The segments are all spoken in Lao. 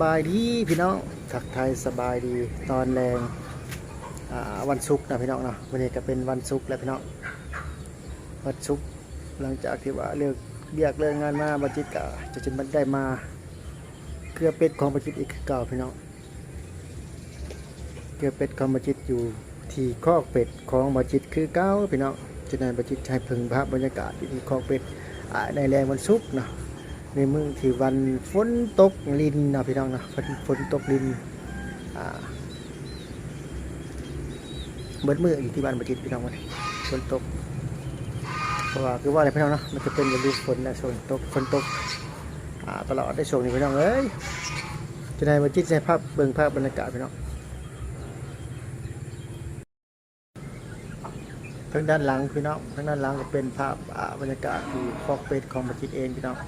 ສະບາຍດີພີ່ນ້ອງ ທັກທາຍສະບາຍດີຕອນແລງ ອ່າ ວັນສຸກນະພີ່ນ້ອງເນາະ. ມື້ນີ້ກໍເປັນວັນສຸກແລ້ວພີ່ນ້ອງ ວັນສຸກ ຫຼັງຈາກທີ່ວ່າເລີກວຽກເລີກງານມາ ບ່າວຈິດກໍຈະໄດ້ມາເກືອເປັດຂອງບ່າວຈິດອີກຄືເກົ່າພີ່ນ້ອງ. ເກືອເປັດຂອງບ່າວຈິດຢູ່ທີ່ຄອກເປັດຂອງບ່າວຈິດຄືເກົ່າພີ່ນ້ອງ. ຈະນັ້ນບ່າວຈິດໃຫ້ເບິ່ງພາບບັນຍາກາດຢູ່ທີ່ຄອກເປັດ ອ່າ ໃນແລງວັນສຸກເນາະ ໃນມື້ທີ່ວັນຝົນຕົກລິນເນາະພີ່ນ້ອງເນາະ. ຝົນ ຝົນຕົກລິນ ອ່າ ເບິດມື້ຢູ່ທີ່ບ້ານບ່າວຈິດພີ່ນ້ອງ ຝົນຕົກ ເພາະວ່າຄືວ່າແຫຼະພີ່ນ້ອງເນາະ ມັນຈະເປັນລະດູຝົນນະ ຝົນຕົກ ຝົນຕົກ ອ່າ ຕະຫຼອດໃນຊ່ວງນີ້ພີ່ນ້ອງເອີຍ. ຈະໃຫ້ບ່າວຈິດໃຫ້ພາບ ເບິ່ງພາບບັນຍາກາດພີ່ນ້ອງ ທາງດ້ານຫຼັງພີ່ນ້ອງ ທາງດ້ານຫຼັງກໍເປັນພາບ ອ່າ ບັນຍາກາດທີ່ຄອກເປັດຂອງບ່າວຈິດເອງພີ່ນ້ອງ.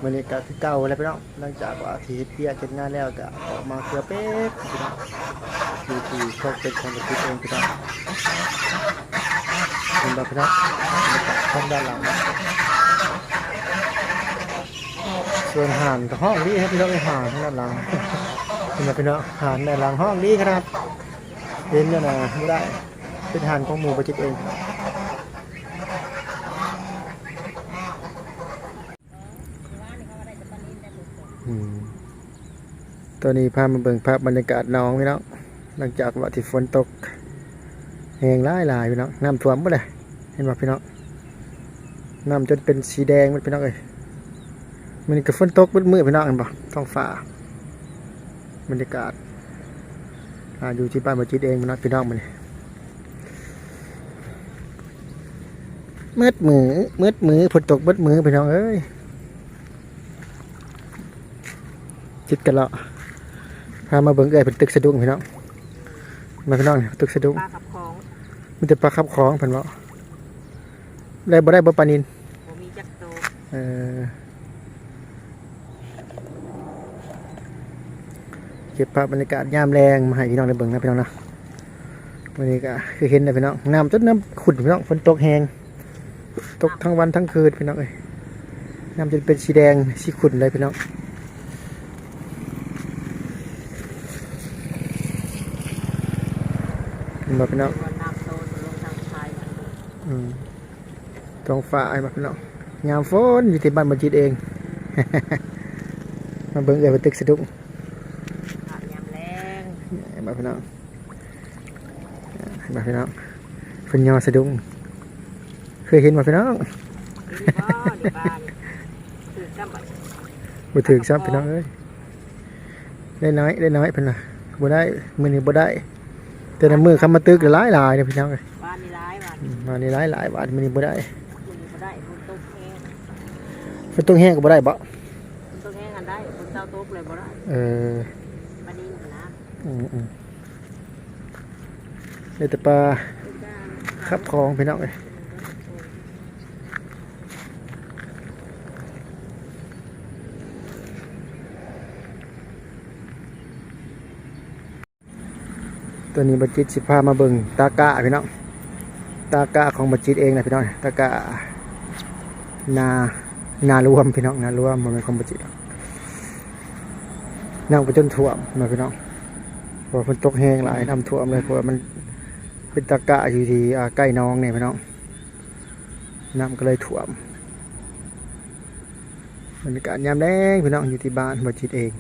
ມື້ນີ້ກໍຄືເກົ່າແຫຼະພີ່ນ້ອງ ຫຼັງຈາກວ່າທີ່ເຮັດວຽກເຮັດງານແລ້ວ ກໍອອກມາເກືອເປັດພີ່ນ້ອງ ຢູ່ທີ່ຄອກເປັດຂອງບ່າວຈິດເອງພີ່ນ້ອງ. ເຫັນບໍ່ພີ່ນ້ອງ ບັນຍາກາດທາງດ້ານຫຼັງ. ສ່ວນຫ່ານກໍຮ້ອງດີຄັບພີ່ນ້ອງເອີຍ ຫ່ານທາງດ້ານຫຼັງ ເຫັນບໍ່ພີ່ນ້ອງ ຫ່ານດ້ານຫຼັງຮ້ອງດີຂະໜາດ ເຫັນຢູ່ນະ ບໍ່ໄດ້ ເປັນຫ່ານຂອງໝູ່ບ່າວຈິດເອງ. ອືມ ຕອນນີ້ພາມາເບິ່ງພາບບັນຍາກາດໜອງພີ່ນ້ອງ ຫຼັງຈາກວ່າທີ່ຝົນຕົກແຮງຫຼາຍໆ ພີ່ນ້ອງ ນ້ຳຖ້ວມໝົດເລີຍ ເຫັນບໍ່ພີ່ນ້ອງ ນ້ຳຈົນເປັນສີແດງໝົດພີ່ນ້ອງເອີຍ. ມື້ນີ້ກໍຝົນຕົກເບິດມື້ພີ່ນ້ອງ ເຫັນບໍ່ ທ້ອງຟ້າ ບັນຍາກາດ ອ່າ ຢູ່ທີ່ບ້ານບ່າວຈິດເອງພີ່ນ້ອງ ພີ່ນ້ອງ ມື້ນີ້ ໝົດມື້ ໝົດມື້ ຝົນຕົກໝົດມື້ພີ່ນ້ອງເອີຍ. ຈິດກັນເລາະ ພາມາເບິ່ງເອື້ອຍເພິ່ນຕຶກສະດຸ້ງພີ່ນ້ອງ ມາພີ່ນ້ອງ ຕຶກສະດຸ້ງ ປາຂັບຂອງ ມີແຕ່ປາຂັບຂອງເພິ່ນເວົ້າ. ໄດ້ບໍ່ ໄດ້ບໍ່ປານິນ? ບໍ່ມີຈັກໂຕ. ເອີ ເກັບພາບບັນຍາກາດຍາມແລງມາໃຫ້ພີ່ນ້ອງໄດ້ເບິ່ງນະພີ່ນ້ອງເນາະ. ມື້ນີ້ກໍຄືເຫັນນະພີ່ນ້ອງ ນ້ຳຈົນນ້ຳຂຸ່ນພີ່ນ້ອງ ຝົນຕົກແຮງ ຕົກທັງວັນທັງຄືນພີ່ນ້ອງເອີຍ ນ້ຳຈົນເປັນສີແດງສີຂຸ່ນເລີຍພີ່ນ້ອງ. ເຫັນບໍ່ພີ່ນ້ອງ? ອືມ ທ້ອງຟ້າ ເຫັນບໍ່ພີ່ນ້ອງ? ຍາມຝົນຢູ່ທີ່ບ້ານບໍ່ຈິດເອງ. ມາເບິ່ງເອື້ອຍເພິ່ນຕຶກສະດຸ້ງ ຍາມແລງ ເຫັນບໍ່ພີ່ນ້ອງ? ເຫັນບໍ່ພີ່ນ້ອງ? ເພິ່ນຍໍສະດຸ້ງ ເຄີຍເຫັນບໍ່ພີ່ນ້ອງ? ເຫັນບໍ່? ຢູ່ບ້ານ ຖືກຊ້ຳບໍ່? ບໍ່ຖືກຊ້ຳພີ່ນ້ອງເອີຍ. ໄດ້ໜ້ອຍ ໄດ້ໜ້ອຍເພິ່ນວ່າ ບໍ່ໄດ້ ມື້ນີ້ບໍ່ໄດ້. ແຕ່ລະມື້ຄຳມາຕຶກຫຼາຍໆເດ້ພີ່ນ້ອງເອີຍ. ວານນີ້ຫຼາຍ ວານ ອືມ ວານນີ້ຫຼາຍໆ ວານ ມື້ນີ້ບໍ່ໄດ້ ມື້ນີ້ບໍ່ໄດ້ ຝົນຕົກແຮງ ຝົນຕົກແຮງກໍບໍ່ໄດ້ບໍ? ຝົນຕົກແຮງຫັ້ນໄດ້ ຝົນເຊົາຕົກເລີຍບໍ່ໄດ້. ເອີ ປານິນນະ ອືມໆ. ໄດ້ແຕ່ປາຂັບຂອງພີ່ນ້ອງເອີຍ. ຕອນນີ້ບ່າວຈິດຊິພາມາເບິ່ງຕາກ້າພີ່ນ້ອງ ຕາກ້າຂອງບ່າວຈິດເອງນະພີ່ນ້ອງ. ຕາກ້ານາ ນາລວມພີ່ນ້ອງ ນາລວມ ບໍ່ແມ່ນຂອງບ່າວຈິດດອກ. ນ້ຳກໍຈົນຖ້ວມນະພີ່ນ້ອງ ເພາະວ່າຝົນຕົກແຮງຫຼາຍ ນ້ຳຖ້ວມເລີຍ ເພາະວ່າມັນເປັນຕາກ້າຢູ່ທີ່ ອ່າ ໃກ້ໜອງນີ້ພີ່ນ້ອງ ນ້ຳກໍເລີຍຖ້ວມ. ບັນຍາກາດຍາມແລງພີ່ນ້ອງ ຢູ່ທີ່ບ້ານບ່າວຈິດເອງ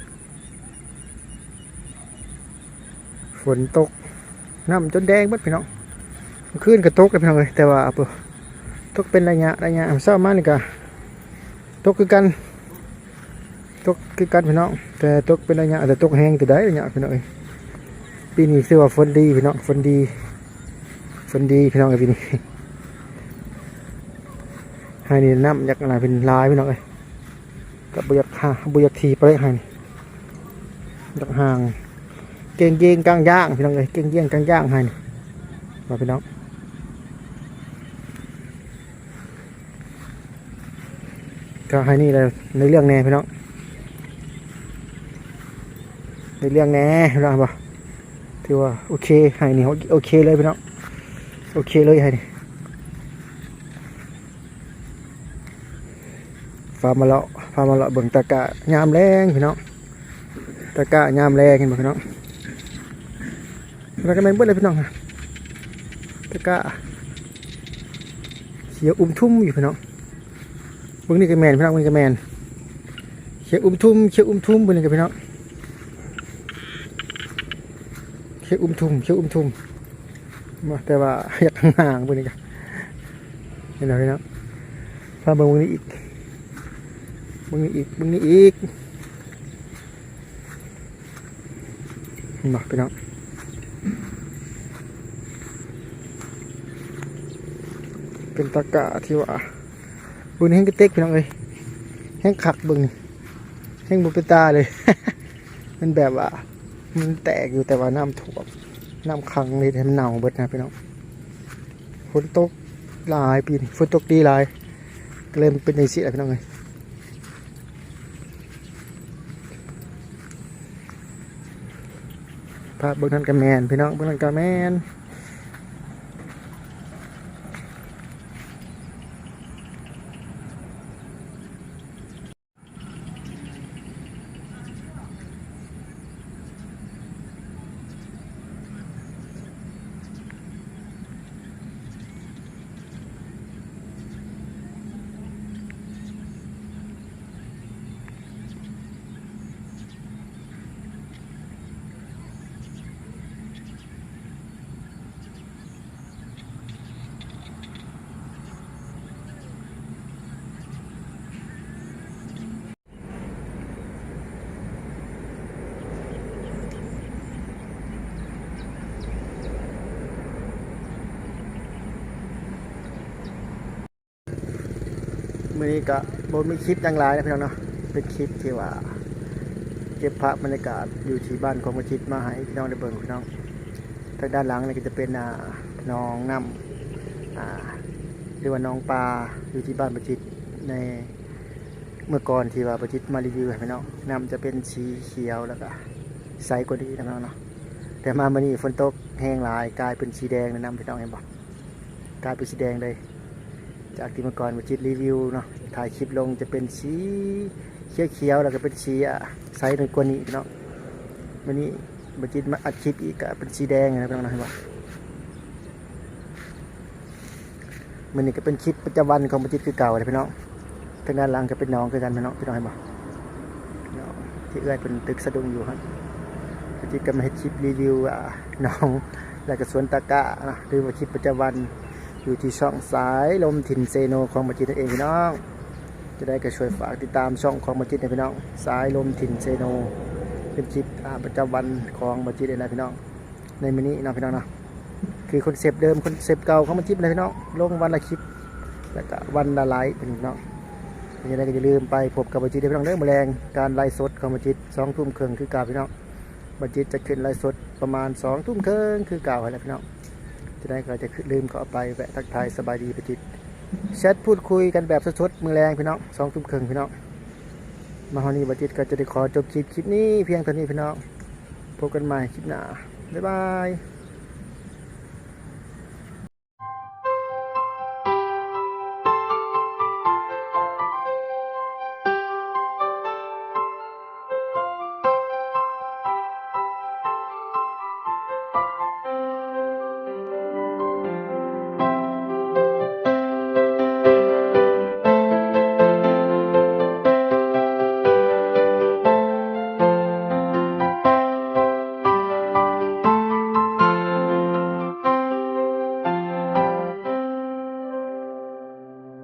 ຝົນຕົກ ນ້ຳຈົນແດງເບິດພີ່ນ້ອງ. ມື້ຄືນກໍຕົກເດ້ພີ່ນ້ອງເອີຍ ແຕ່ວ່າຕົກເປັນໄລຍະໄລຍະ ເຊົ້າມານີ້ກໍຕົກຄືກັນ ຕົກຄືກັນພີ່ນ້ອງ ແຕ່ຕົກເປັນໄລຍະ ແຕ່ຕົກແຮງແຕ່ໃດໄລຍະພີ່ນ້ອງເອີຍ. ປີນີ້ຖືວ່າຝົນດີພີ່ນ້ອງ ຝົນດີ ຝົນດີພີ່ນ້ອງເອີຍ ປີນີ້. ໃຫ້ນີ້ນ້ຳຢາກອັນນັ້ນເປັນຫຼາຍພີ່ນ້ອງເອີຍ. ກໍບໍ່ຢາກຫາ ບໍ່ຢາກຖີ່ປານໃດ ໃຫ້ນີ້ ຢາກຫ່າງ ເກັ່ງເຢັງກາງຢ່າງ ພີ່ນ້ອງເອີຍ ເກັ່ງເຢັງກາງຢ່າງ ໃຫ້ນີ້ ວ່າພີ່ນ້ອງ. ກໍໃຫ້ນີ້ແຫຼະ ໃນເລື່ອງແດ່ພີ່ນ້ອງ ໃນເລື່ອງແດ່ພີ່ນ້ອງ ເຫັນບໍ່? ຖືວ່າໂອເຄ ໃຫ້ນີ້ໂອເຄເລີຍພີ່ນ້ອງ ໂອເຄເລີຍ ໃຫ້ນີ້. ພາມາເລາະ ພາມາເລາະເບິ່ງຕາກ້າຍາມແລງພີ່ນ້ອງ. ຕະກ້າຍາມແລງ ເຫັນບໍ່ພີ່ນ້ອງ? ແລ້ວກໍແມ່ນເບິດເລີຍພີ່ນ້ອງ ຕະກ້າຂຽວອຸ້ມທຸ່ມຢູ່ພີ່ນ້ອງ. ເບິ່ງນີ້ກໍແມ່ນພີ່ນ້ອງ ເບິ່ງນີ້ກໍແມ່ນ ຂຽວອຸ້ມທຸ່ມ ຂຽວອຸ້ມທຸ່ມ ເບິ່ງນີ້ກໍພີ່ນ້ອງ ຂຽວອຸ້ມທຸ່ມ ຂຽວອຸ້ມທຸ່ມ. ມາ ແຕ່ວ່າຢາກຫ່າງໆ ເບິ່ງນີ້ກະ ເຫັນບໍ່ພີ່ນ້ອງ? ພາເບິ່ງ ເບິ່ງນີ້ອີກ ເບິ່ງນີ້ອີກ ເບິ່ງນີ້ອີກ ເຫັນບໍ່ພີ່ນ້ອງ? ເປັນຕະກ້າທີ່ວ່າ ເບິ່ງນີ້ແຮງກະເຕັກພີ່ນ້ອງເອີຍ ແຮງຄັກ ເບິ່ງນີ້ແຮງບໍ່ເປັນຕາເລີຍ. ມັນແບບວ່າມັນແຕກຢູ່ ແຕ່ວ່ານ້ຳຖ້ວມ ນ້ຳຂັງເຮັດໃຫ້ມັນເນົ່າເບິດນະພີ່ນ້ອງ. ຝົນຕົກຫຼາຍປີນີ້ ຝົນຕົກດີຫຼາຍ ກໍເລີຍເປັນຈັ່ງຊີ້ແຫຼະພີ່ນ້ອງເອີຍ. ພາບເບິ່ງນັ້ນກໍແມ່ນພີ່ນ້ອງ ເບິ່ງນັ້ນກໍແມ່ນ. ມື້ນີ້ກະບໍ່ມີຄລິບຫຍັງຫຼາຍນະພີ່ນ້ອງເນາະ ເປັນຄລິບທີ່ວ່າເກັບພາບບັນຍາກາດຢູ່ທີ່ບ້ານຂອງບໍ່ຈິດມາໃຫ້ພີ່ນ້ອງໄດ້ເບິ່ງພີ່ນ້ອງ. ທາງດ້ານຫຼັງນີ້ກໍຈະເປັນ ອ່າ ໜອງນ້ຳ ອ່າ ຫຼືວ່າໜອງປາ ຢູ່ທີ່ບ້ານບໍ່ຈິດ ໃນເມື່ອກ່ອນທີ່ວ່າບໍ່ຈິດມາຣີວິວໃຫ້ພີ່ນ້ອງ ນ້ຳຈະເປັນສີຂຽວ ແລ້ວກະໃສກວ່ານີ້ນະພີ່ນ້ອງເນາະ. ແຕ່ມາມື້ນີ້ຝົນຕົກແຮງຫຼາຍ ກາຍເປັນສີແດງແລ້ວນຳ ພີ່ນ້ອງເຫັນບໍ່? ກາຍເປັນສີແດງເລີຍ ຈາກທີ່ເມື່ອກ່ອນບໍ່ຈິດຣີວິວເນາະ ຖ່າຍຄລິບລົງຈະເປັນສີຂຽວໆ ແລ້ວກໍເປັນສີ ອ່າ ໃສກວ່ານີ້ພີ່ນ້ອງ. ມື້ນີ້ບໍ່ຈິດມາອັດຄລິບອີກ ກໍເປັນສີແດງນະພີ່ນ້ອງເນາະ ເຫັນບໍ່? ມື້ນີ້ກໍເປັນຄລິບປະຈຳວັນຂອງບໍ່ຈິດຄືເກົ່າແຫຼະພີ່ນ້ອງ. ທາງດ້ານຫຼັງກໍເປັນໜອງຄືກັນພີ່ນ້ອງ ພີ່ນ້ອງເຫັນບໍ່? ທີ່ເອື້ອຍເພິ່ນຕຶກສະດຸ້ງຢູ່ຫັ້ນ ບໍ່ຈິດກໍມາເຮັດຄລິບຣີວິວ ອ່າ ໜອງ ແລ້ວກໍສວນຕະກ້າເນາະ ຫຼືວ່າຄລິບປະຈຳວັນ ຢູ່ທີ່ຊ່ອງສາຍລົມຖິ່ນເຊໂນຂອງບໍ່ຈິດນັ້ນເອງພີ່ນ້ອງ. ຈະໄດ້ກໍຊ່ວຍຝາກຕິດຕາມຊ່ອງຂອງບໍ່ຈິດໃຫ້ພີ່ນ້ອງ ສາຍລົມຖິ່ນເຊໂນ ເປັນຄລິບ ອ່າ ປະຈຳວັນຂອງບໍ່ຈິດເອງນະພີ່ນ້ອງ. ໃນມື້ນີ້ເນາະພີ່ນ້ອງເນາະ ຄືຄອນເຊັບເດີມ ຄອນເຊັບເກົ່າຂອງບໍ່ຈິດນະພີ່ນ້ອງ ລົງວັນລະຄລິບ ແລ້ວກະວັນລະໄລຟ໌ພີ່ນ້ອງ. ເປັນຈັ່ງໃດກໍຢ່າລືມໄປພົບກັບບໍ່ຈິດເດີພີ່ນ້ອງເດີ ມື້ແລງການໄລຟ໌ສົດຂອງບໍ່ຈິດ ສອງທຸ່ມເຄິ່ງຄືເກົ່າພີ່ນ້ອງ. ບໍ່ຈິດຈະຂຶ້ນໄລຟ໌ສົດປະມານສອງທຸ່ມເຄິ່ງຄືເກົ່າຫັ້ນແຫຼະພີ່ນ້ອງ. ຈະໄດ້ກໍຢ່າລືມເຂົ້າໄປແວະທັກທາຍສະບາຍດີບໍ່ຈິດ ແຊັດພູດຄຸຍກັນແບບສົດໆ ມື້ແລງພີ່ນ້ອງ ສອງທຸ່ມເຄິ່ງພີ່ນ້ອງ. ມາຮອດນີ້ບໍ່ຈິດກໍຈະໄດ້ຂໍຈົບຄລິບ ຄລິບນີ້ພຽງເທົ່ານີ້ພີ່ນ້ອງ. ພົບກັນໃໝ່ຄລິບໜ້າ ບາຍບາຍ.